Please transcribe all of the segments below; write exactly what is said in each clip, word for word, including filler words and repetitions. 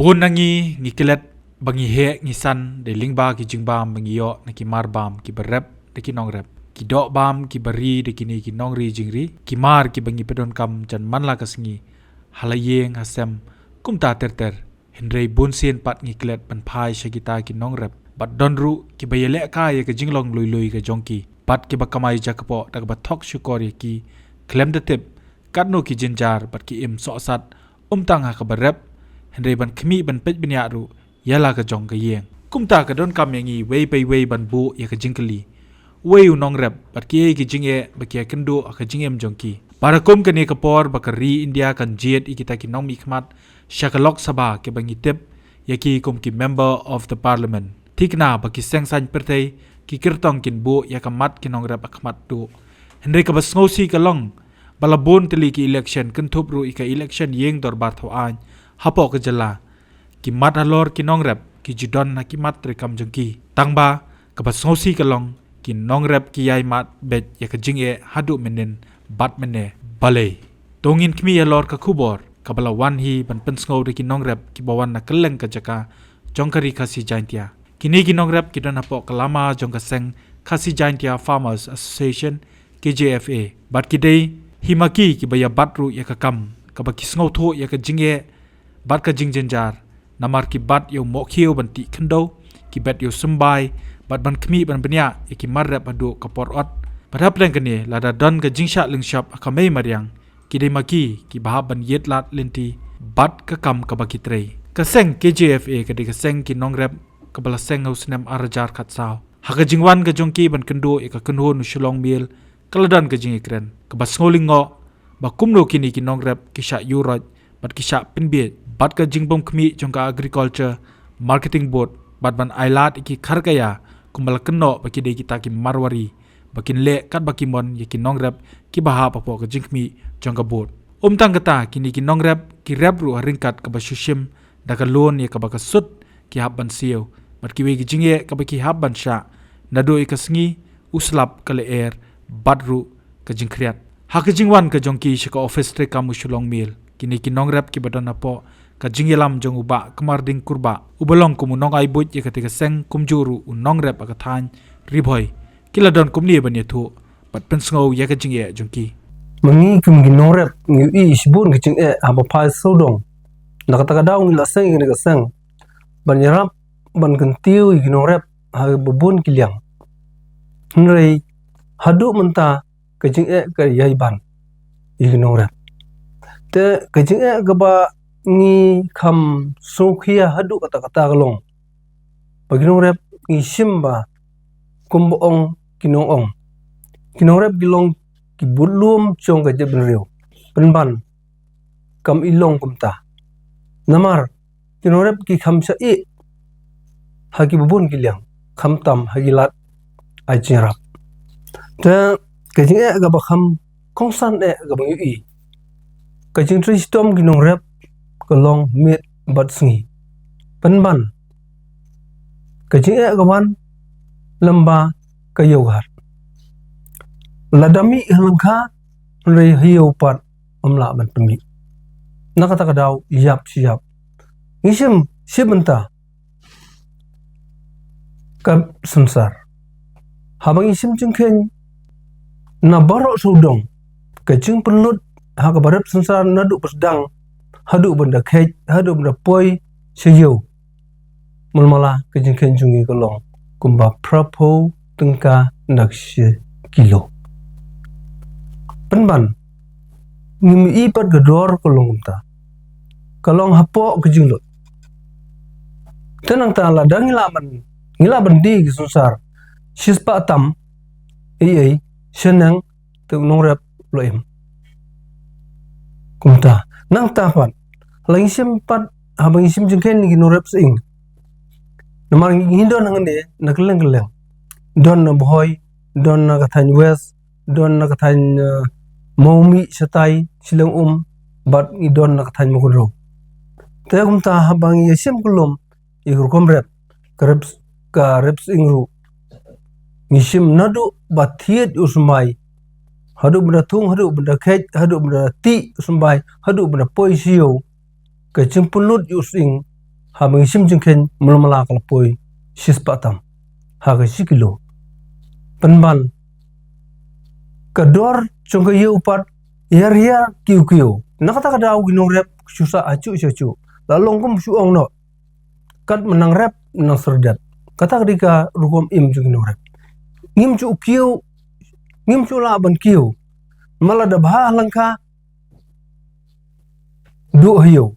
Bun na ngi ngi klet ba ngi heh ngi san da lyngba ki jingbam ba ngi ïoh na ki mar bam kiba rep da ki nongrep, ki doh bam kiba ri da kine ki nongri jingri, ki mar kiba ngi pyndonkam jan man la ka sngi ha la ïing ha sem kumta ter ter. Hynrei bun sien pat ngi klet ban phai sha kita ki nongrep bad don ruh kiba ïalehkai ïa ka jinglong lui lui ka jong ki bad kiba kamai ja kpoh da kaba thok shukor ïa ki khlem da tip katno ki jynjar bad ki im sohsat, um tang ha kaba rep, hynrei ban khmih ban peit bniah ruh ïa la ka jong ka ïing. Kumta ka donkam ïa ngi wei pa wei ban buh ïa ka jingkylli, uei u nongrep bad kiei ki jingeh ba ki ïakynduh ha ka jingim jong ki. Bad ha kum kane ka por ba ka ri India kan jied ïa kita ki nongmihkhmat sha ka Lok Sabha kiba ngi tip ïa ki kum ki Member of the Parliament, thikna ba ki seng saiñ pyrthei ki kyrtong kin buh ïa ka mat ki nongrep ha khmat duh. Hynrei kaba sngewsih ka long ba la bun tylli ki election kynthup ruh ïa ka election ïing dorbar thaw aiñ hapoh ka jylla, ki mat halor ki nongrep ki ju don ha ki mat treikam jong ki. Tangba kaba sngewsih ka long ki nongrep ki ïai mad beit ïa ka jingeh haduh mynnin bad mynne. Balei? To ngin khmih halor ka khubor kaba la wan hi ban pynsngew da ki nongrep kiba wan na kylleng ka jaka jong ka ri Khasi Jaintia. Kine ki nongrep ki don hapoh ka lama jong ka seng Khasi Jaintia Farmers Association, K J F A, bad ki dei hi ma ki kiba ïa bat ruh ïa ka kam kaba ki sngewthuh ïa ka jingeh bad ka jingjynjar. Namar ki bat ïa u mohkhiew ban tih khyndew, ki bat ïa u symbai bad ban khmih ban bniah ïa ki mar rep haduh ka por ot. Bad hapdeng kane lada don ka jingshah lyngshop ha ka mei mariang, ki dei ma ki kiba hap ban ïit lad lynti bad ka kam kaba ki trei. Ka seng K J F A ka dei ka seng ki nongrep kaba la seng ha u snem ar hajar khatsaw. Ha ka jingwan ka jong ki ban kynduh ïa ka kynhun u Shillong Mail, ka la don ka jingïakren kaba sngewlyngngoh ba kumno kine ki nongrep ki shah ïuroit bad ki shah pynbiej bad ka jingbym khmih jong ka Agriculture Marketing Board bad ban ailad ïa ki kharkaya kumba la kynnoh ba ki dei kita ki Marwari ba kin leh katba ki mon ïa ki nongrep kiba hap hapoh ka jingkhmih jong ka board. Um tang kata, kine ki nongrep ki rep ruh ha ryngkat kaba shu shim da ka loan ïa kaba ka sut ki hap ban siew bad kiwei ki jingeh kaba ki hap ban shah, naduh ïa ka sngi, u slap, ka lyer bad ruh ka jingkhriat. Ha ka jingwan ka jong ki sha ka ophis treikam u Shillong Mail, kine ki nongrep kiba don hapoh ka jingïalam jong u Bah Kmarding Kurbah uba long kum u nongai buit ïa kata ka seng kumjuh ruh u nongrep ha ka thaiñ Ri Bhoi, ki la don kumne ban ïathuh bad pynsngew ïa ka jingeh jong ki. Ma ngi kum ki nongrep ngi ïohi shibun ka jingeh haba phai sawdong. Na kata ka daw ngi la seng ïa kane ka seng ban ïarap ban kyntiew ïa ki nongrep ha ba bun ki liang. Hynrei haduh mynta ka jingeh ka ïai ban ïa ki nongrep. Te ka jingeh kaba ngi kham sngewkhia haduh katta katta ka long ba ki nongrep ngi shim ba kumba ong ki nongong, ki nongrep ki long ki budlum jong ka jaitbynriew. Pynban kam i long kumta. Namar ki nongrep ki kham shah ïeh ha kiba bun ki liang, khamtam ha ki lad ai jingïarap. Te ka jingeh kaba kham kongsan eh kaba ngi ïohi, ka jingtrei shitom ki nongrep ka long miet bad sngi. Pynban ka jingeh ka wan lem ba ka ïew ghar. Lada mih ha lyngkha hynrei ha ïew pat ym lah ban pynmih. Na kata ka daw ïap shi ïap. Ngi shim shi bynta ka synsar. Haba ngi shim jingkheiñ na baroh sawdong, ka jingpynlut ha kaba rep synsar naduh ba sdang haduh ban da kheit, haduh ban da poi sha ïew. Mala mala ka jingkheiñ jong ngi ka long kumba phraphew tyngka na ka shi kilo. Pynban ngim ïohi pat ka dor ka long kumta. Ka long hapoh ka jinglut. Te nangta lada ngi lah ban, ngi lah ban die ki synsar shispah tam, ei ei, shaneng te u nongrep u la im. Kumta nangta pat la ngi shim pat, haba ngi shim jingkheiñ na ki nongrep sying. Namar ngi don hangne na kylleng kylleng. Don na Bhoi, don na ka thaiñ West, don na ka thaiñ, eh, Mawmih shatai, Shillong Um, bad ngi don na ka thaiñ Mawkynrew. Te kumta haba ngi ïa shim kyllum ïa ka rukom rep, ka rep, ka rep sying ruh, ngi shim naduh ba thied ïa u symbai, haduh ban da thung, haduh ban da kheit, haduh ban da tih u symbai, haduh ban da poi sha ïew. Ka jingpynlut ïa u sying haba ngi shim jingkheiñ, mala mala ka la poi shispah tam ha ka shi kilo. Pynban ka dor jong ka ïew pat ïar ïar kiew kiew. Na kata ka daw ki nongrep shu sah hajuh sha hajuh, la long kum shu ong noh, kat mynta nang rep, mynta nang serdep. Kata ka dei ka rukom im jong ki nongrep. Ngim ju kiew, ngim ju lah ban kiew. Ma lada bha ha lyngkha, duh ha ïew.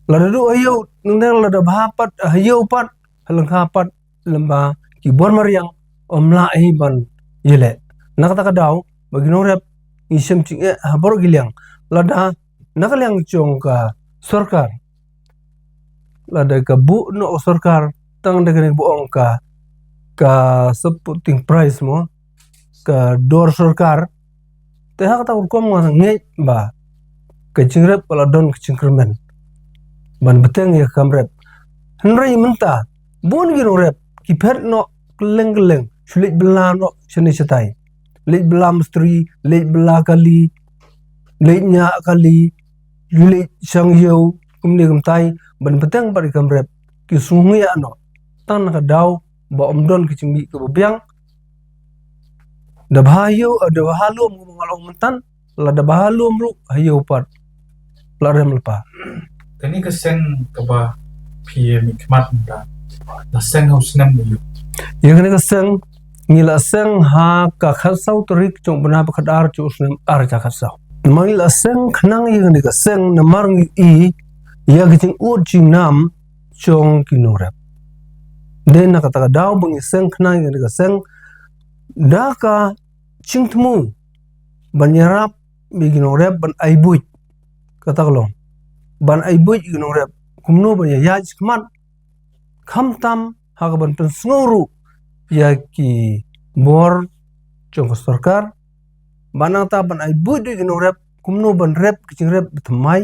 Lada duh ha ïew, nang dang lada bha pat ha ïew pat, ha lyngkha pat, lem ba ki bor mariang ym lah hi ban ïaleh. Na kata ka daw ba ki nongrep ngi shem jingeh ha baroh ki liang. Lada na ka liang jong ka sorkar, lada ka buh noh sorkar, tang da kane ba ong ka, ka supporting price mo, ka dor sorkar. Te ha kata ka rukom nga ngeit ba ka jingrep ka la don ka jingkyrmen ban bteng ïa ka kam rep. Hynrei mynta bun ki nongrep ki phet noh kylleng kylleng, shu leit bylla noh shane shatai. Leit bylla mistri, leit bylla kali, leit ñiah kali, leit shang ïew, kumne kumtai, ban bteng pat ïa ka kam rep. Ki sngewngiah noh tang na ka daw ba ym don ka jingmih kaba biang. Da bha ha ïew, da bha ha lum, kumba nga la ong mynta, lada bha ha lum ruh, ha ïew pat la rem lypa. Kane ka seng kaba phi mihkhmat mynta, la seng ha u snem aïu? Ïa kane ka seng ngi la seng ha ka khatsaw tarik jong u bnai ba khatar jong u snem ar hajar khatsaw. Namar ngi la seng khnang ïa kane ka seng namar ngi i ïa ka jingud jingnam jong ki nongrep. Dei na kata ka daw ba ngi seng khnang ïa kane ka seng da ka jingthmu ban ïarap ïa ki nongrep, ban ai buit. Kata ka long ban ai buit ïa ki nongrep, kumno ban ïaid shakhmat, khamtam ha ka ban pynsngew ruh ïa ki bor jong ka sorkar. Ban nangta ban ai buit ïa ki nongrep, kumno ban rep ka jingrep ba thymmai,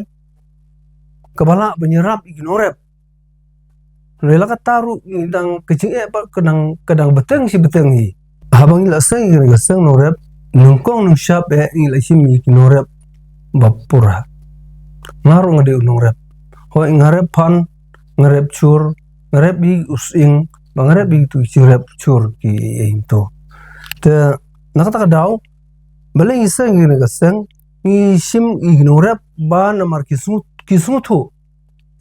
kaba lah ban ïarap ïa ki nongrep. Hynrei la katta ruh ngi dang ka jingeh ba ka dang, ka dang bteng shi bteng hi. Haba ngi la seng ïa kane ka seng nongrep, nyngkong nyngshap eh ngi la shim ïa ki nongrep ba pura. Nga ruh nga dei u nongrep. Hooid, nga rep phan, nga rep chur, nga rep ïa u sying, ba nga rep ïa tu ki rep chur ki ïa tu. Te na kata ka daw balei ngi seng ïa kane ka seng, ngi shim ïa ki nongrep ba namar ki sngew, ki sngewthuh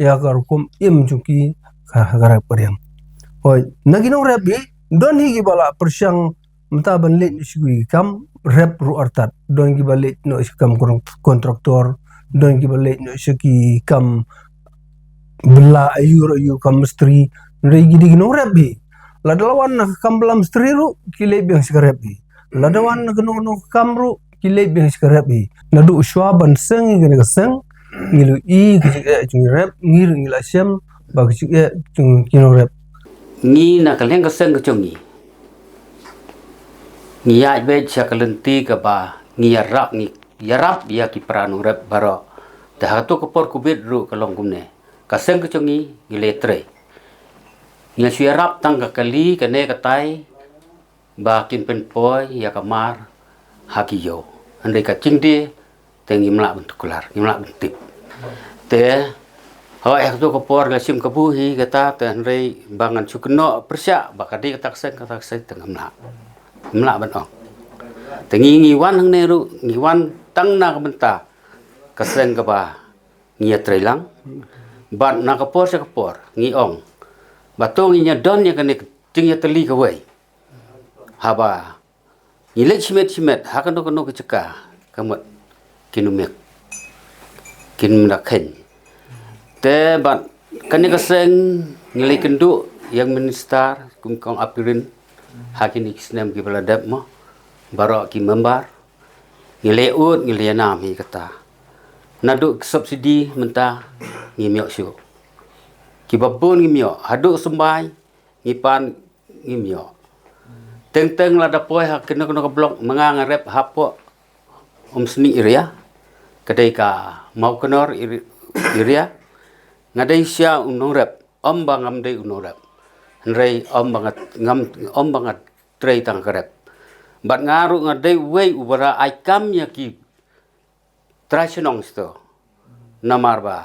ïa ka rukom im jong ki ha ka rep ka riang. Hooid, na ki nongrep hi don hi kiba la pyrshang mynta ban leit noh sha ki kam rep ruh artat. Don kiba leit noh sha ki kam kon-, kontraktor, don kiba leit noh sha ki kam bylla aiur aiur, kam mistri. Hynrei ki dei ki nongrep hi. Lada la wan na ka kam bylla mistri ruh ki leit biang sha ka rep hi. Lada wan na kano kano ka kam ruh ki leit biang sha ka rep hi. Naduh shuwa ban seng ïa kane ka seng, ngi la i ka jingeh jong ki rep, ngi ruh ngi la shem ba ka jingeh jong ki nongrep. Ngi na ka liang ka seng ka jong ngi, ngi ïaid beit sha ka lynti kaba ngi ïarap, ngi ïarap ïa ki para nongrep baroh. Te ha kato ka por covid ruh ka long kumne. Ka seng ka jong ngi ngi la trei. Ngi shu ïarap tang ka kali kane katai ba kin pynpoi ïa ka mar ha ki ïew. Hynrei ka jingdie te ngim lah ban tuklar, ngim lah ban tip. Te hooid, ha kato ka por la shim kabu hi kata, te hynrei ba ngan shu kynnoh pyrshah ba ka dei kata ka seng, kata ka seng, te ngam lah, ngam lah ban ong. Te ngi, ngi wan hangne ruh, ngi wan tang na ka bynta ka seng kaba ngi ïatrei lang. Bad na ka por sha ka por ngi ong ba to ngin ïa don ïa kane ka jingïatylli kawei. Haba ngi leit shimet shimet ha kano kano ka jaka, ka mut kin ym miet, kin ym da kheiñ. Te bad kane ka seng ngi la ïakynduh ïa u minister, kum u kong Apirin, ha kine ki snem kiba la dep mo, baroh ki member ngi la ud, ngi la ïanam hi kata. Naduh ki subsidy mynta ngim ïoh shuh. Kiba bun ngim ïoh, haduh symbai ngi pan ngim ïoh. Teng teng lada poi ha kino kino ka block, ma nga nga rep hapoh Umsning area, ka dei ka Mawkynor area. Nga dei sha u nongrep, ym ba ngam dei u nongrep. Hynrei ym ba nga, ngam, ym ba nga trei tang ka rep. Bad nga ruh nga dei uwei uba la ai kam ïa ki trai shnong sha to. Namar ba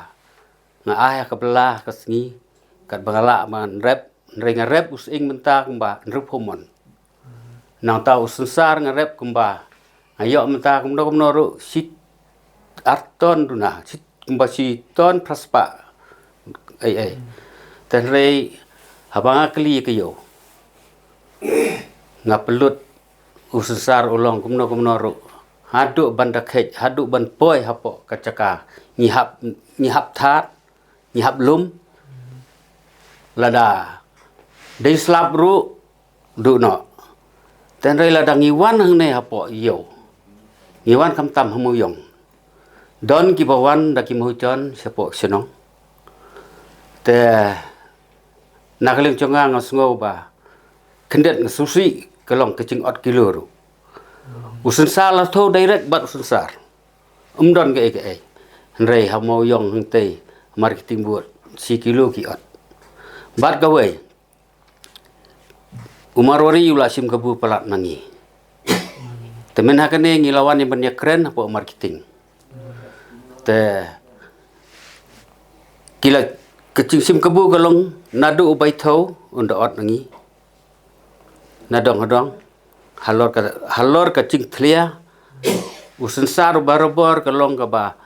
nga ai ha ka bylla ka sngi, katba nga lah ban rep, hynrei nga rep u sying mynta kumba hynriewphew mon. Nangta u synsar nga rep kumba nga ïoh mynta kumno kumno ruh shi ar ton duna, shi, kumba shi ton phra spah. Ei, ei. Te hynrei haba nga kylli ïa ka ïew, nga pynlut u synsar u long kumno kumno ruh. Haduh ban da khet, haduh ban poi hapoh ka jaka, ngi hap, ngi hap thad, ngi hap lum. Lada dei slap ruh, duh noh. Te hynrei lada ngi wan hangne hapoh ïew, ngi wan khamtam ha Mawïong, don kiba wan da ki mawjon shapoh shnong. Te na ka liang jong nga, nga sngew ba khyndiat nga sngewsih ka long ka jingot kilo ruh. U synsar la thew direct bad u synsar. Ym don kaei kaei. Hynrei ha Mawïong hangtei, ha Marketing Board, shi kilo ki ot. Bad kawei, u Marwari u la shim kabu palat ma ngi. Te mynha kane ngi la wan ïa ban ïakren hapoh Marketing. Te ki la, ka jingshim kabu ka long naduh u Baithau un da ot na ngi. Na dong ha dong, halor ka, halor ka jingthlia, u synsar u barabor ka long kaba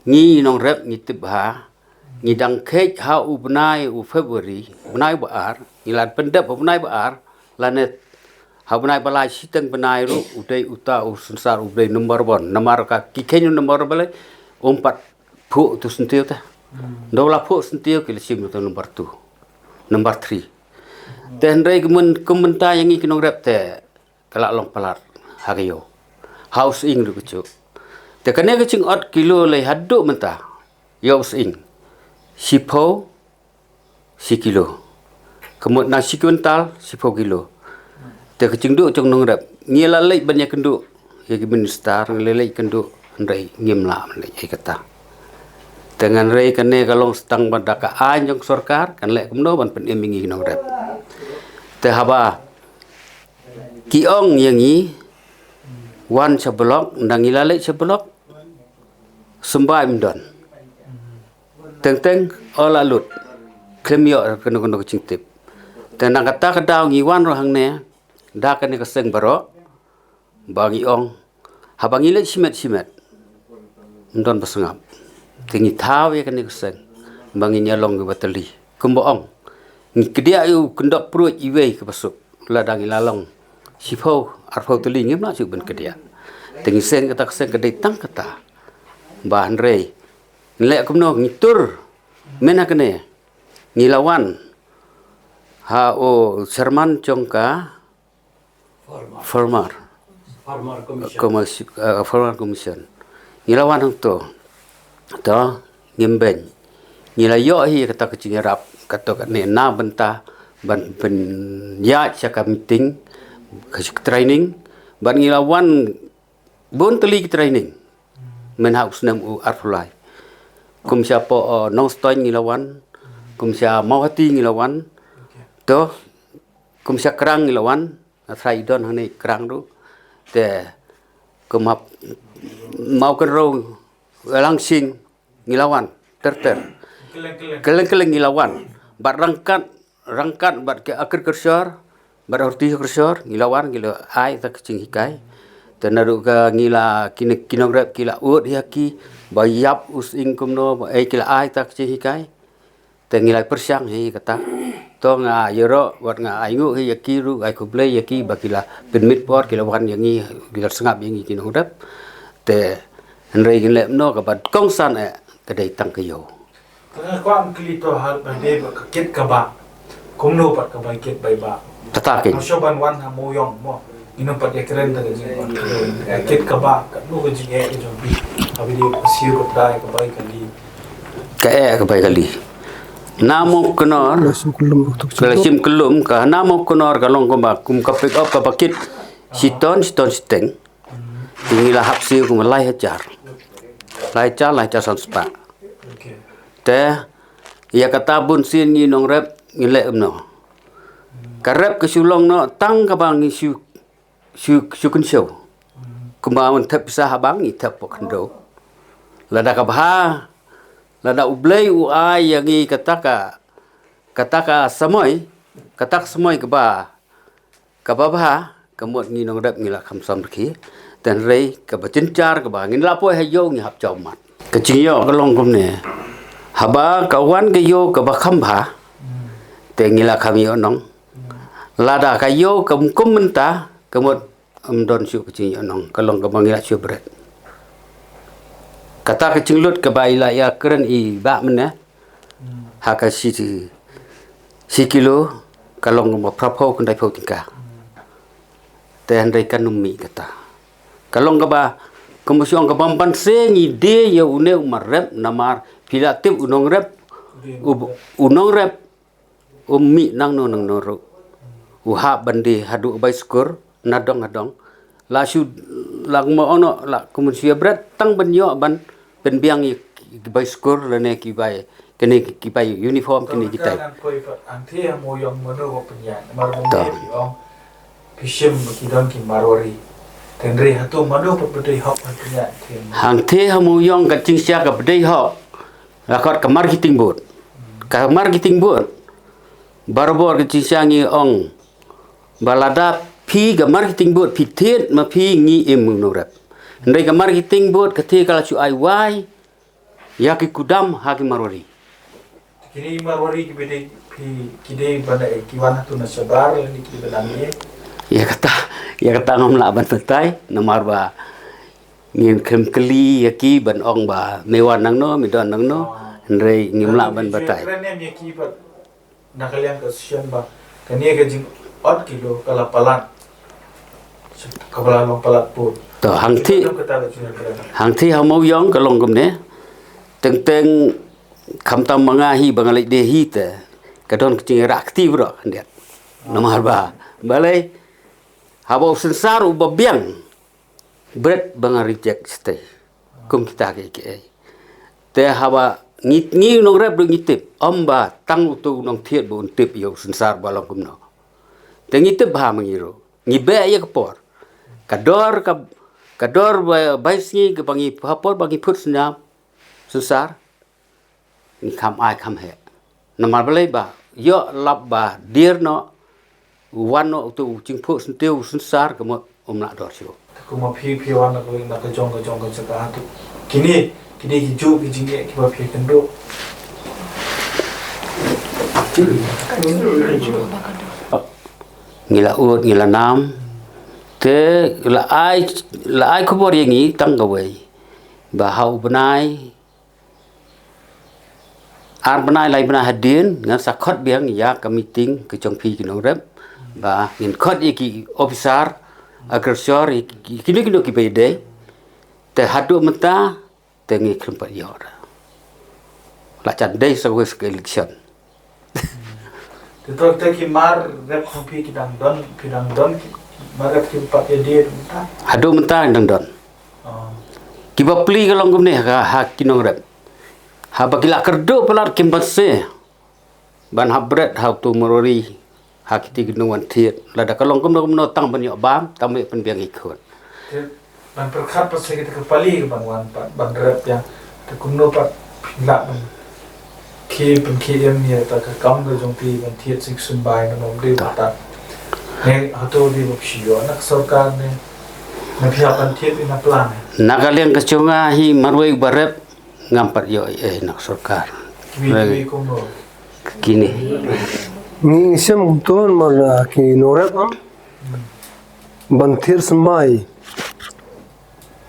ngi nongrep ngi tip bha, ngi dang khet ha u bnai u February, bnai ba ar, ngi la pyndep ha u bnai ba ar, lane ha u bnai ba lai shiteng bnai ruh, u dei uta u synsar u dei number one, namar ka ki khein number one ba lai, um pat phuh tu syntiew te. Dei la phuh syntiew ki la shim tu number two, number three. Te hynrei ka myn-, ka mynta ïa ngi ki nongrep te ka la long palat ha ka ïew. Ha u sying ruh ka juh. Te kane ka jingot kilo lei haduh mynta. Ïa u sying, shiphew shi kilo. Ka mut na shi kwintal, shiphew kilo. Te ka jingduh jong nongrep, ngi la leit ban ïakynduh ïa ki minister, ngi la leit kynduh, hynrei ngim lah ban leit ïa kata. Te ngan rei kane ka long stang ba da ka aiñ jong sorkar, kan leh kumno ban pynim ïa ngi nongrep. Te haba ki ong ïa ngi wan sha block, nda ngi la leit sha block, symbai ym don. Teng teng, o la lut. Khlem ïoh kano kano ka jingtip. Te na kata ka daw ngi wan ruh hangne, da kane ka seng baroh, ba ngi ong, haba ngi leit shimet shimet, ym don ba sngap. Te ngi thaw ïa kane ka seng, ba ngin ïa long kiba tylli. Kumba ong, ngi kdiah ïa u kyndok pruid iwei kaba suk, lada ngi la long shiphew, arphew tylli ngim lah shuh ban kdiah. Te ngi seng kata ka seng ka dei tang kata. Ba hynrei, ngi leh kumno, ngi tur, mynha kane, ngi la wan ha u chairman jong ka Farmer. Farmer Commission. Commis-, eh, Farmer Commission. Ngi la wan hangto. To, ngim beiñ. Ngi la ïoh hi kata ka jingïarap, kato kane na bynta ban pynïaid sha ka meeting, ka training, ban ngi la wan bun tylli ki training. Mynha u snem u arphew lai. Kum sha poh, eh, Nongstoiñ ngi la wan. Kum sha Mawhati ngi la wan. To, kum sha Krang ngi la wan. Nga tharai i don hangne Krang ruh. Te, kum hap Mawkynrew, Langsing, ngi la wan ter ter. Kylleng kylleng ngi la wan. Bad ryngkat, ryngkat bad ki agriculture, bad horticulture, ngi la wan, ngi la ai ta ka jinghikai. Te naduh ka ngi la, ki nongrep ki la ud ïa ki, ba ïap u sying kumno, ba ei ki la ai ta ka jinghikai. Te ngi la pyrshang hi kata. To nga ïaroh, wat nga ai nguh hi ïa ki ruh, ai khublei ïa ki, ba ki la pynmit por, ki la wan ïa ngi, ki la sngap ïa ngi ki nongrep. Te hynrei ngin leh kumno, kaba kongsan eh, ka dei tang ka ïew. Te nga kwah kylli to ha, ba dei ba ka kit kaba. Kumno pat ka bai kit bai ba. Kata keiñ. Nga shu ban wan ha Mawïong mo. Ngin ym pat ïa kren da ka jingwan. Ka kit kaba, ka no ka jingeh ka jong phi. Ka video ka siew ka trai ka bai kali. Ka eh ka bai kali. Na Mawkynrew. Ka la shim kyllum, ka la shim kyllum, ka na Mawkynrew ka long kumba, kum ka pick up kaba kit. Shiton, shiton shiteng. Te ngi la hap siew kumba lai hajar. Lai hajar, lai hajar san spah. Okay. Te, ïa kata bun sien ngi nongrep, ngi leh kumno. Ka rep ka shu long noh, tang kaba ngi shu, shu, shu kynshew. Kumba un thep pisa ha bank, ngi thep poh khyndew. Lada ka bha, Lada U Blei u ai ïa ngi kata ka, kata ka samoi, kata ka samoi kaba, kaba bha, ka mut ngi nongrep ngi la kham sam rkhie. Te hynrei kaba jynjar kaba ngin la poi ha ïew ngi hap jaw mat. Ka jingïoh ka long kumne. Haba ka wan ka ïew kaba kham bha, te ngi la kham ïoh nong. Lada ka ïew kam kum mynta, ka mut ym don shuh ka jingïoh nong, ka long kaba ngi la shu bret. Kata ka jinglut kaba i la ïa kren i bah mynne, ha ka shi, shi kilo, ka long kaba phra phew khyndai phew tyngka. Te hynrei kan ym mih kata. Ka long kaba, kaba shu ong kaba ym banse ngi die ïa une u marep namar phi la tip u nongrep, u, u nongrep, um mih nangno nangno ruh. U hap ban die haduh bai skur, na dong ha dong. La shu, la mo ono, la kumne shu ïa bret, tang ban ïoh ban pynbiang ïa ki bai skur, lane ki bai, kine ki bai uniform, kine ki tai. Hangthie ha Mawïong mano ba pynïaid, namar ba phi ong, phi shim ba ki don ki Marwari. Te hynrei hato mano ba phi dei hok ban pynïaid hangthie ha Mawïong? Hangthie ha Mawïong ka jingshisha kaba dei hok, la khot ka marketing board. Ka marketing board, barabor ka jingshisha ngi ong ba lada phi ka marketing board phi thied ma phi ngi im u nongrep. Hynrei ka marketing board ka thied ka la shu ai wai ïa ki kudam ha ki Marwari. Kine ki Marwari ki ba dei phi, ki dei ban da ki wan hato na shabar lane ki ba dang ïa. Ïa kata, ïa kata ngam lah ban batai namar ba ngim khlem kylli ïa ki ban ong ba me wan nangno, me don nangno. Hynrei ngim lah ban batai. Kren ïa ki ba na ka liang ka shisien ba kane ka jingot kilo ka la palat, ka la long palat pud. To hangthie, hangthie ha Mawïong ka long kumne. Teng teng khamtam ma nga hi ba nga leit die hi te ka don ka jingïarap kti bro khyndiat. Namar ba balei, haba u synsar uba biang bret ba nga reject shatei. Kum kita kiei kiei. Te haba ngi, ngi nongrep ruh ngi tip, ym ba tang uto u nongthied ba un tip ïa u synsar ba long kumno. Te ngi tip bha ma ngi ruh. Ngi beh ïa ka por. Ka dor ka, ka dor ba bai sngi kaba ngi ha por ba ngi phut sniam synsar. Ngi kham ai kham heh. Namar balei ba ïoh lap ba dier noh, wan noh uto u jingphuh syntiew u synsar ka mut um lah dor shuh. Te kumba phi, phi wan na ka, na ka jong ka jong ka jaka hato kine, kine ki juh ki jingeh kiba phi kynduh. Ngi la ud ngi la nam. Te la ai, la ai khubor ïa ngi tang kawei ba ha u bnai ar bnai lai bnai hadien ngan sa khot biang ïa ka meeting ka jong phi ki nongrep ba ngin khot ïa ki officer, agresor, ïa ki, kino kino kiba ïadei. Te haduh mynta te ngi khlem pat ïoh. La jan dei sa kawei sa ka election. Te to, te ki mar rep jong phi ki dang don, phi dang don ki mar rep kiba pat ïadie mynta? Haduh mynta dang don. Kiba plie ka long kumne ha, ha ki nongrep. Haba ki la kyrduh palat kim banse ban hap bret ha uto u Marwari ha kiti ki nongwan thied. Lada ka long kumno kumno tang ban ïoh bam, tang ban ïoh pynbiang ïa ki khun. Te ban pyrkhat pat sa kita ki pali ban wan pat ban rep ïa. Te kumno pat phin lah ban khie, pynkhie im ïa kata ka kam ka jong phi ban thied sing symbai na mom dei pat. Ne hato dei ba phi ïoh na ka sorkar ne, na phi hap ban thied ïa na plan ne? Na ka liang ka jong nga hi marwei ba rep ngam pat ïoh ei ei na ka sorkar. Kine. Ngi shem kumto namar ki nongrep ban thied symbai.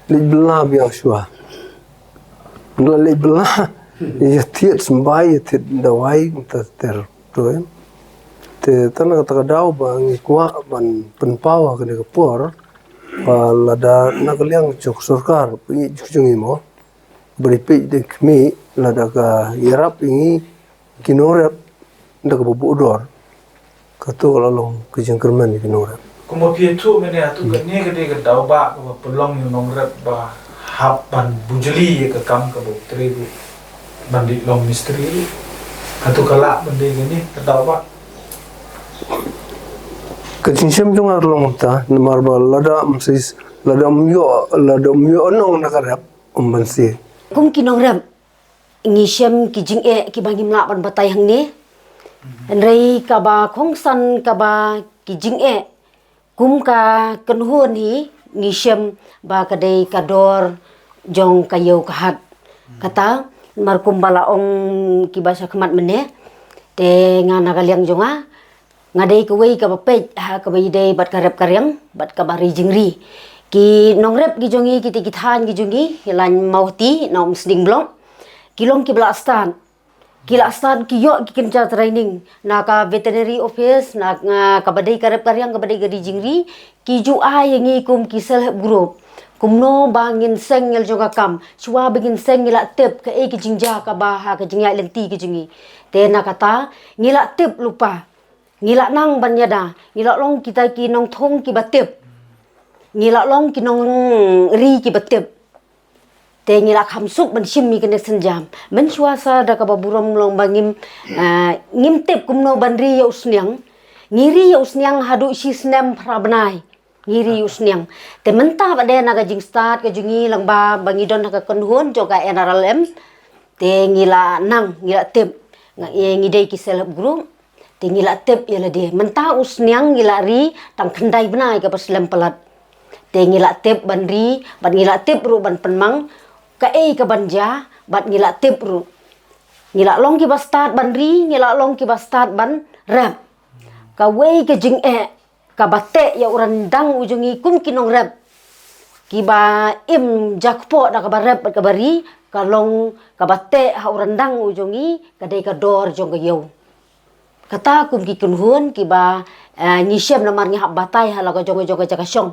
Leit bylla biang shuwa. Leit bylla ïa thied symbai, ïa thied dawai, ter ter to. Te tang na kata ka daw ba ngi kwah ban pynpaw ha kane ka por ba lada na ka liang jong ka sorkar ba ngi jong ngi mo ba dei peit dei khmih lada ka ïarap ïa ngi ki nongrep da kaba buh dor. Kato ka la long ka jingkyrmen ïa ki nongrep. Kumba phi ïathuh mynne hato kane ka dei ka daw ba kaba pynlong ïa u nongrep ba hap ban bujli ïa ka kam kaba u trei ruh ban dei long mistri ruh. Hato ka lah ban dei kane ka daw ba? Ka jingshem jong nga ka long mynta namar ba lada ym sis, lada ym ïoh, lada ym ïoh nong na ka rep ym banse. Kum ki nongrep ngi shem ki jingeh kiba ngim lah ban batai hangne. Hynrei kaba kongsan kaba ki jingeh kum ka kynhun hi ngi shem ba ka dei ka dor jong ka ïew ka hat. Kata mar kumba la ong kiba sha khmat mynne. Te nga na ka liang jong nga, nga dei kawei kaba peit ha kaba ïadei bad ka rep ka riang bad kaba ri jingri. Ki nongrep ki jong ngi, kita ki thaiñ ki jong ngi, Lain Mawhati na Umsning Block, ki long kiba la start. Ki la start ki ïoh ki kynja training na ka veterinary office, na, na kaba dei ka rep ka riang, kaba dei ka ri jingri. Ki ju ai ïa ngi kum ki self help group kumno ba ngin seng ïa la jong ka kam. Shuwa ba ngin seng ngi la tip kaei ka jingjia kaba ha ka jingïaid lynti ka jong ngi. Te na kata ngi la tip lypa. Ngi la nang ban ïada, ngi la long kita ki nongthung kiba tip. Ngi la long ki nongri kiba tip. Te ngi la kham suk ban shim ïa kane ka sienjam. Mynshuwa sa da kaba burom long ba ngim, ah, ngim tip kumno ban ri ïa u sniang. Ngi ri ïa u sniang haduh shi snem phra bnai. Ngi ri ïa u sniang. Te mynta pat de na ka jingstad ka jong ngi lyngba ba ngi don ha ka kynhun jong ka N R L M. Te ngi la nang, ngi la tip. Nga, eh, ngi dei ki self help group. Te ngi la tip ïa lade. Mynta u sniang ngi la ri tang khyndai bnai kaba slem palat. Te ngi la tip ban ri, bad ngi la tip ruh ban pynmang kaei kaban jia, bad ngi la tip ruh. Ngi la long kiba stad ban ri, ngi la long kiba stad ban rep. Kawei ka jingeh kaba teh ïa u ryndang u jong ngi kum ki nongrep kiba im ja kpoh da kaba rep bad kaba ri, ka long kaba teh ha u ryndang u jong ngi, ka dei ka dor jong ka ïew. Kata kum ki kynhun kiba, eh, ngi shem namar ngi hap batai ha la ka jong ka jong ka jaka shong.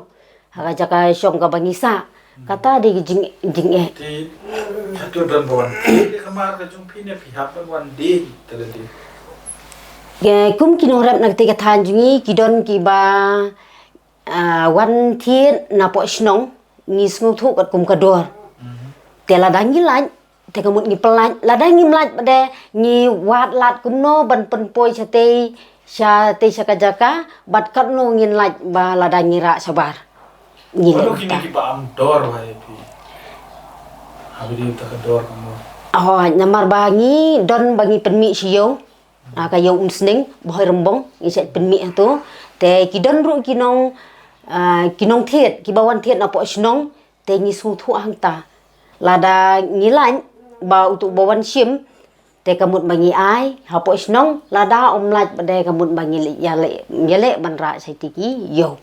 Ha ka jaka shong kaba ngi sah. Kata dei ka jing, jingeh. Te, hato don ba wan thied ka mar ka jong phi ne phi hap ban wan die te lade? Ke kum ki nongrep na kata ka thaiñ jong ngi ki don kiba, ah, wan thied napoh shnong, ngi sngewthuh katkum ka dor. Te lada ngi lait, te ka mut ngi pynlait, lada ngim lait pat de ngi wad lad kumno ban pynpoi shatei, shatei sha ka jaka, bad katno ngin lait ba lada ngi rah shabar. Ngi leh. Mano kine kiba am dor ba ïa phi? Haba dei ta ka dor ka mut. Oh, namar ba ngi don ba ngi pynmih sha ïew. Ah, ka ïew Umsning, Bhoi Rymbong, ngi shait pynmih hato. Te ki don ruh ki nong, ah, ki nongthied, kiba wan thied napoh shnong, te ngi sngewthuh hangta. Lada ngi lait ba uto uba wan shim, te ka mut ba ngi ai hapoh shnong, lada um lait pat de ka mut ba ngi leh, ïaleh, ïaleh ban rah shatei ki ïew.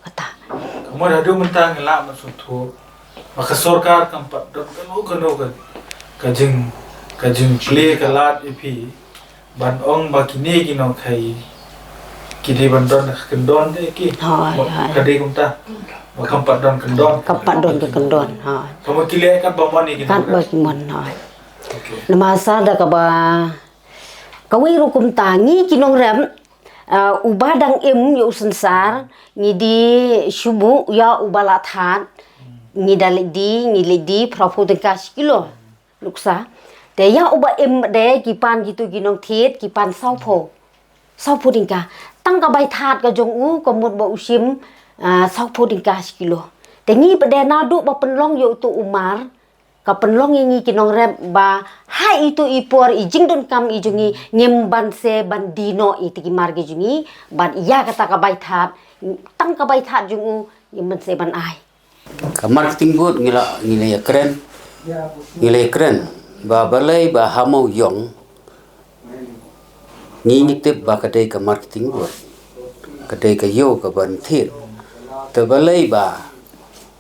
Kata. Ka mut haduh mynta ngi lah ban sngewthuh ba ka sorkar kam pat don kano kano ka, ka jing, ka jingplie ka lad ïa phi ban ong ba kine ki nongkhaïi ki dei ban don ka kyndon de ki. Hooid, hooid. Ka dei kumta ba kam pat don kyndon. Kam pat don ka kyndon, hooid. Ka mut ki leh katba mon ïa ki nongrep. Katba ki mon, hooid. Okay. Namar sa da kaba kawei ruh kumta ngi ki nongrep, ah, uba dang im ïa u synsar, ngi die shu buh ïa uba la thad, ngi da leit die, ngi leit die phra phew tyngka shi kilo. Nuksa. Te ïa uba im de ki pan kito ki nongthied, ki pan saw phew. Saw phew tyngka. Tang ka bai thad ka jong u, ka mut ba u shim, ah, saw phew tyngka shi kilo. Te ngi pat de naduh ba pynlong ïa uto u mar, ka pynlong ïa ngi ki nongrep ba ha ito i por i jingdonkam i jong ngi ngim banse ban die noh ïa kita ki mar ki jong ngi, bad ïa kata ka bai thad, tang ka bai thad jong u ngim banse ban ai. Ka marketing board ngi la, ngi la ïakren, ngi la ïakren ba balei ba ha Mawïong ngi ngi tip ba ka dei ka marketing board, ka dei ka ïew kaban thied. Te balei ba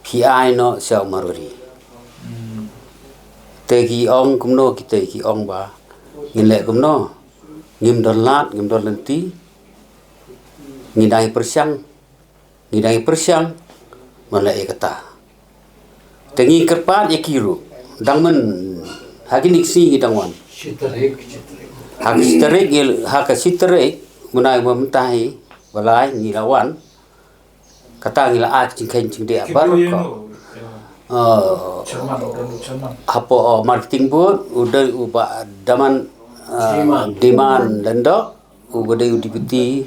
phi ai noh sha u Marwari? Te ki ong kumno, kita ki ong ba ngin leh kumno, ngim don lad, ngim don lynti, ngi dang ïa pyrshang. Ngi dang ïa pyrshang ban leh ïa kata. Te ngi kyrpad ïa ki ruh, dang myn ha kine ki sngi ngi dang wan. Ha ka shi tarik ngi, ha ka shi tarik mynta, mynta hi ba lai ngi la wan. Kata ngi la ai ka jingkheiñ jingdih baroh. Eh, hapoh, eh, marketing board u dei u Bah Daman, eh, Diman Lyngdoh. Uba dei u Deputy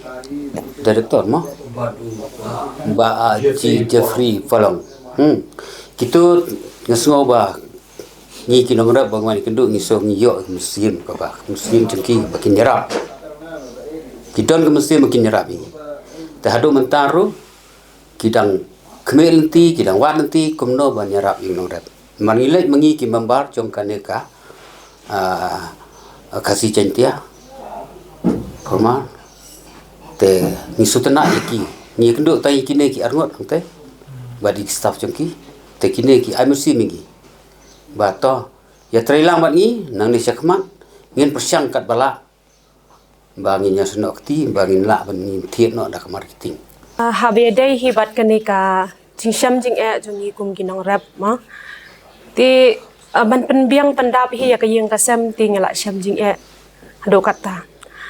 Director mo? Bah, ah, Jeffrey Falong. Hmm. Kito nga sngew ba Ngi ki nongrep ba ngi wan ïakynduh ngi sngew ngi ïoh ka mynsiem kaba, ka mynsiem jong ki ba kin ïarap. Ki don ka mynsiem ba kin ïarap ïa ngi. Te haduh mynta ruh ki dang khmih lynti, ki dang wad lynti kumno ban ïarap ïa ki nongrep. Namar ngi leit ma ngi ki member jong kane ka, ah, Khasi Jaiñtia Forum. Te ngi sngewtynnat ïa ki, ngi ïakynduh tang ïa kine ki arngut hangtei bad ïa ki staff jong ki. Te kine ki ai mynsiem ïa ngi ba to ïatreilang bad ngi nangne sha khmat, ngin pyrshang katba lah ba ngin ïasnoh kti, ba ngin lah ban ngin thied noh da ka marketing. Ah, haba ïadei hi bad kane ka jingshem jingeh jong ngi kum ki nongrep mo. Te, ah, ban pynbiang pyndap hi ïa ka ïing ka sem te ngi la shem jingeh haduh katta.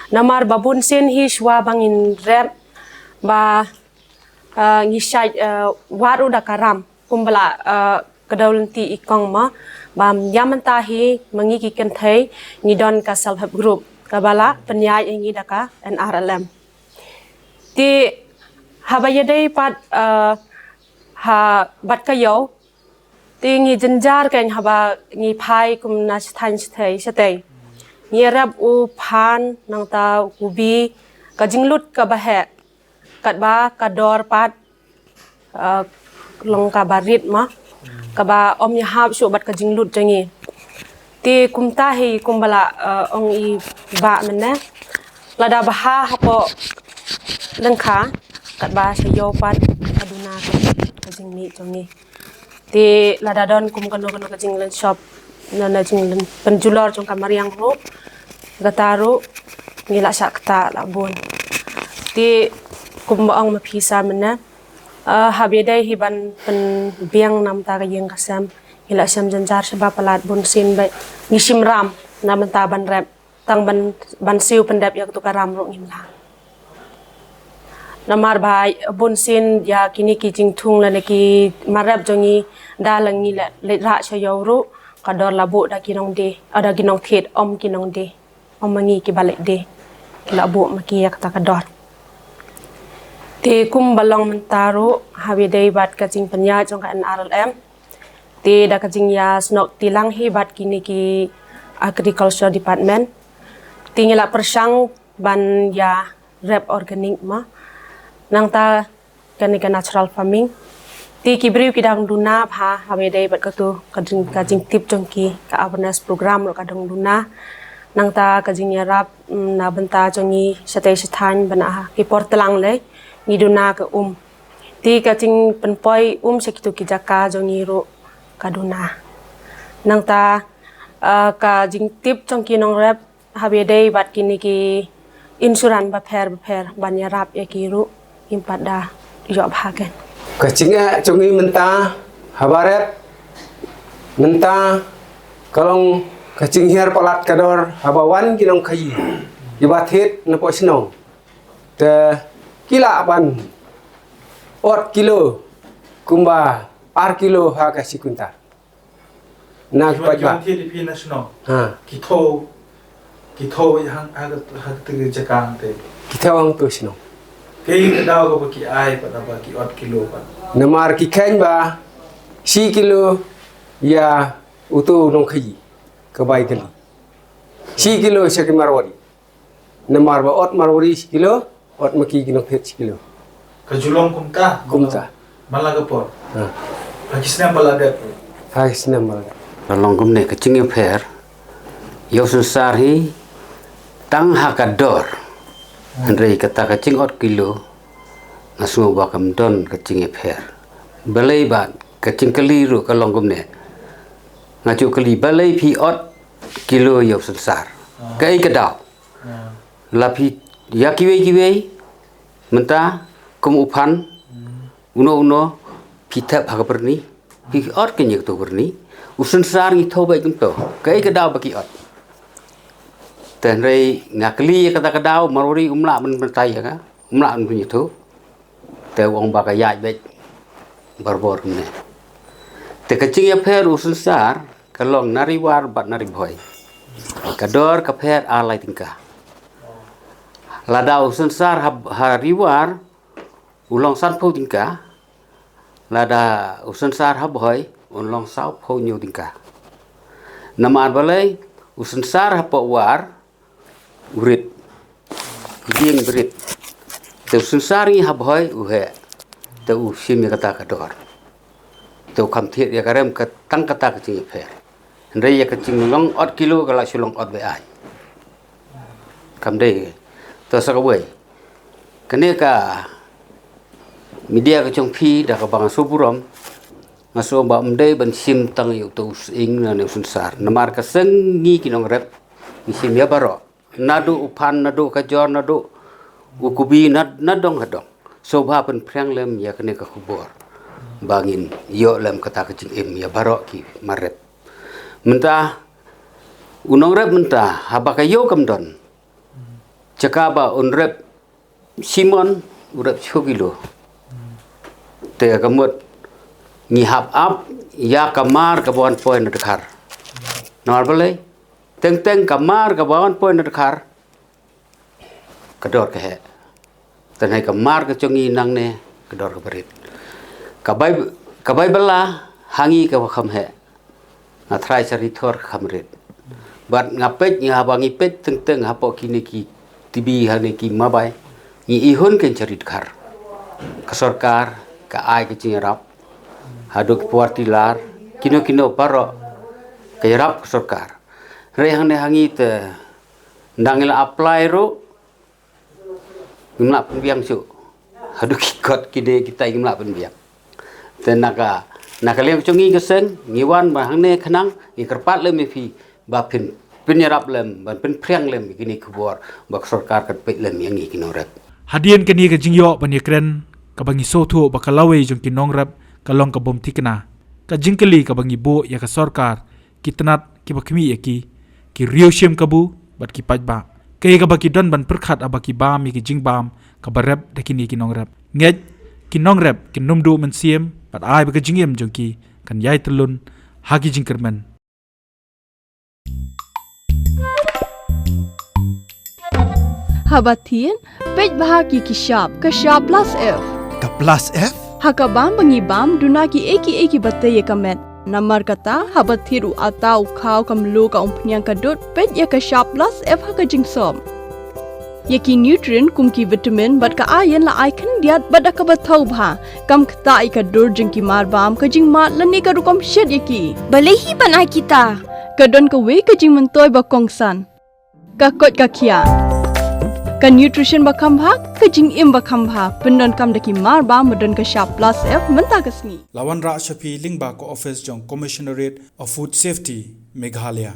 Namar ba bun sien hi shuwa ba ngin rep ba, ah, ngi shait, ah, wad ruh da ka ram. Kumba la, ah, kdew lynti i kong mo, ba ïa mynta hi ma ngi ki kynthei ngi don ka self help group kaba la pynïaid ïa ngi da ka N R L M. Te haba ïadei pat, ah, ha bad ka ïew, te ngi jynjar kein haba ngi phai kum na sha thaiñ shatei shatei. Ngi rep u phan nangta u kubi, ka jinglut kaba heh, katba ka dor pat, ah, long kaba rit mo, kaba ym ïahap shuh bad ka jinglut jong ngi. Te kumta hi kumba la, ah, ong i bah mynne, lada bha hapoh lyngkha katba sha ïew pat ka duna ka, ka jingmih jong ngi. Te lada don kum kano kano ka jinglynshop, na, na jinglynpynjulor jong ka mariang ruh, kata ruh ngi la shah ktah la bun. Te kumba ong ma phi sa mynne, ah, haba ïadei hi ban pynbiang namar ka ïing ka sem, ngi la shem jynjar shaba palat bun sien ba ngi shim ram namar ban rep. Tang ban, ban siew pyndep ïa katu ka ram ruh ngim lah. Namar ba bun sien ïa kine ki jingthung lane ki marep jong ngi da la ngi leit, leit rah sha ïew ruh ka dor la buh da ki nongdie, ah, da ki nongthied, ym ki nongdie. Ym ma ngi kiba leit die. Ki la buh ma ki ïa kata ka dor. Te kumba long mynta ruh haba ïadei bad ka jingpynïaid jong ka N R L M. Te da ka jingïasnoh kti lang hi bad kine ki Agriculture Department. Te ngi la pyrshang ban ïa rep organic mo. Nangta kane ka natural farming. Te ki briew ki dang duna bha haba ïadei bad katu ka jing, ka jingtip jong ki, ka awareness program ruh ka dang duna. Nangta ka jingïarap, mm, na bynta jong ngi shatei shathaiñ ba na ha ki por tlang lei ngi duna ka um. Te ka jingpynpoi um sha kitu ki jaka jong ngi ruh ka duna. Nangta, ah, ka jingtip jong ki nongrep haba ïadei bad kine ki insurance bapher bapher ban ïarap ïa ki ruh ngim pat da ïoh bha kein. Ka jingeh jong ngi mynta haba rep mynta ka long ka jinghiar palat ka dor haba wan ki nongkhaïi kiba thied napoh shnong. Te ki lah ban ot kilo kumba ar kilo ha ka shi kwintal. Na ki pat ba. Ki wan thied ïa phi na shnong. Ha. Ki thew, ki thew ïa hang, ha ka, ha ka jaka hangtei. Ki thew hangtu shnong. Kaei ka daw kaba ki ai pat ba ki ot kilo pat. Namar ki kheiñ ba shi kilo ïa utu u nongkhaïi ka bai kali. Shi kilo sha ki Marwari. Namar ba ot Marwari shi kilo, ot ma ki ki nongthied shi kilo. Ka ju long kumta? Kumta. Man la ka por? Ha. Ha ki snem ba la dep? Ha ki snem ba la dep. Ka long kumne ka jingïapher ïa u synsar hi tang ha ka dor. Hmm. Hynrei kata ka jingot kilo nga sngew ba kam don ka jingïapher. Balei ba ka jingkylli ruh ka long kumne. Nga ju kylli balei phi ot kilo ïa u synsar. Ah. Kaei ka daw. Ah. La phi ïa kiwei kiwei mynta kum u phan. Hmm. Uno uno phi thep ha ka byrni. Phi ot ka ñiak tu byrni. U synsar ngi thew beit kumto. Kaei ka daw ba ki ot. Te hynrei nga kylli ïa kata ka daw Marwari um lah ban batai ïa ka. Um lah ban pynïathuh. Te u ong ba ka ïaid beit barabor kumne. Te ka jingïapher u synsar ka long na Ri War bad na Ri Bhoi. Ka dor ka pher ar lai tyngka. Lada u synsar ha, ha Ri War u long sanphew tyngka. Lada u synsar ha Bhoi un long sawphew hynñiew tyngka. Namar balei, u synsar hapoh war u rit, u dieng u rit. Te u synsar ngi ha Bhoi u heh, te u shim ïa kata ka dor. Te u kham thied ïa ka rem ka tang kata ka jingïapher. Hynrei ïa ka jinglong ot kilo ka la shu long ot baiñ. Kam dei. To sa kawei. Kane ka media ka jong phi da kaba nga sngewburom, nga sngew ba ym dei ban shim tang ïa uto u sying ne u synsar. Namar ka seng ngi ki nongrep ngi shim ïa baroh. Naduh u phan, naduh ka jor, naduh u kubi, na, na dong ha dong. Sngewbha pynphriang lem ïa kane ka khubor ba ngin ïoh lem kata ka jingim ïa baroh ki mar rep. Mynta u nongrep mynta haba ka ïew kam don, jaka ba un rep shi mon u rep shu kilo. Te ka mut ngi hap ap ïa ka mar kaba wan poi na Dkhar. Namar balei? Teng teng ka mar kaba wan poi na Dkhar ka dor ka heh. Te hynrei ka mar ka jong ngi nangne ka dor kaba rit. Ka bai, ka bai bylla ha ngi kaba kham heh. Nga tharai sha ri thor kham rit. Bad nga peit, nga haba ngi peit teng teng hapoh kine ki TV hangne ki mobile, ngi ihun kein sha ri Dkhar. Ka sorkar ka ai ka jingïarap haduh ki power tiller, kino kino baroh ka ïarap ka sorkar. Hynrei hangne ha ngi te ynda ngi la apply ruh ngim lah pynbiang shuh. Haduh ki kot kine kitai ngim lah pynbiang. Te na ka, na ka liang jong ngi ka seng ngi wan ba hangne khnang ngi kyrpad lem ïa phi ba phin pynïarap lem, ban pynphriang lem ïa kine ki khubor ba ka sorkar kan peit lem ïa ngi ki nongrep. Hadien kane ka jingïoh ban ïakren kaba ngi sngewthuh ba ka lawei jong ki nongrep ka long ka bym thikna. Ka jingkylli kaba ngi buh ïa ka sorkar, ki tnat kiba khmih ïa ki, ki riewshim kabu bad ki paidbah. Kaei kaba ki don ban pyrkhat haba ki bam ïa ki jingbam kaba rep da kine ki nongrep? Ngeit, ki nongrep kin ym duh mynsiem bad ai ba ka jingim jong ki kan ïai tyllun ha ki jingkyrmen. Haba thied, peit bha ki ki shap, ka shap plus F. Ka plus F? Ha ka bam ba ngi bam, duna kiei kiei kiba tei ïa ka met. Namar kata, haba thied u atta u khaw ka mluh ka umphniang ka dud, peit ïa ka shap plus F ha ka jingsop. Ïa ki nutrient kum ki vitamin bad ka iron la ai khyndiat bad da kaba thaw bha. Kam ktah ïa ka dur jong ki mar bam, ka jingmad lane ka rukom shet ïa ki. Balei hi ban ai kita? Ka don kawei ka jingmyntoi ba kongsan. Ka koit ka khiah. Ka nutrition ba kham bha, ka jingim ba kham bha. Pyndonkam da ki mar bam ba don ka shap plus F mynta ka sngi. La wanrah sha phi lyngba ka office jong Commissionerate of Food Safety, Meghalaya.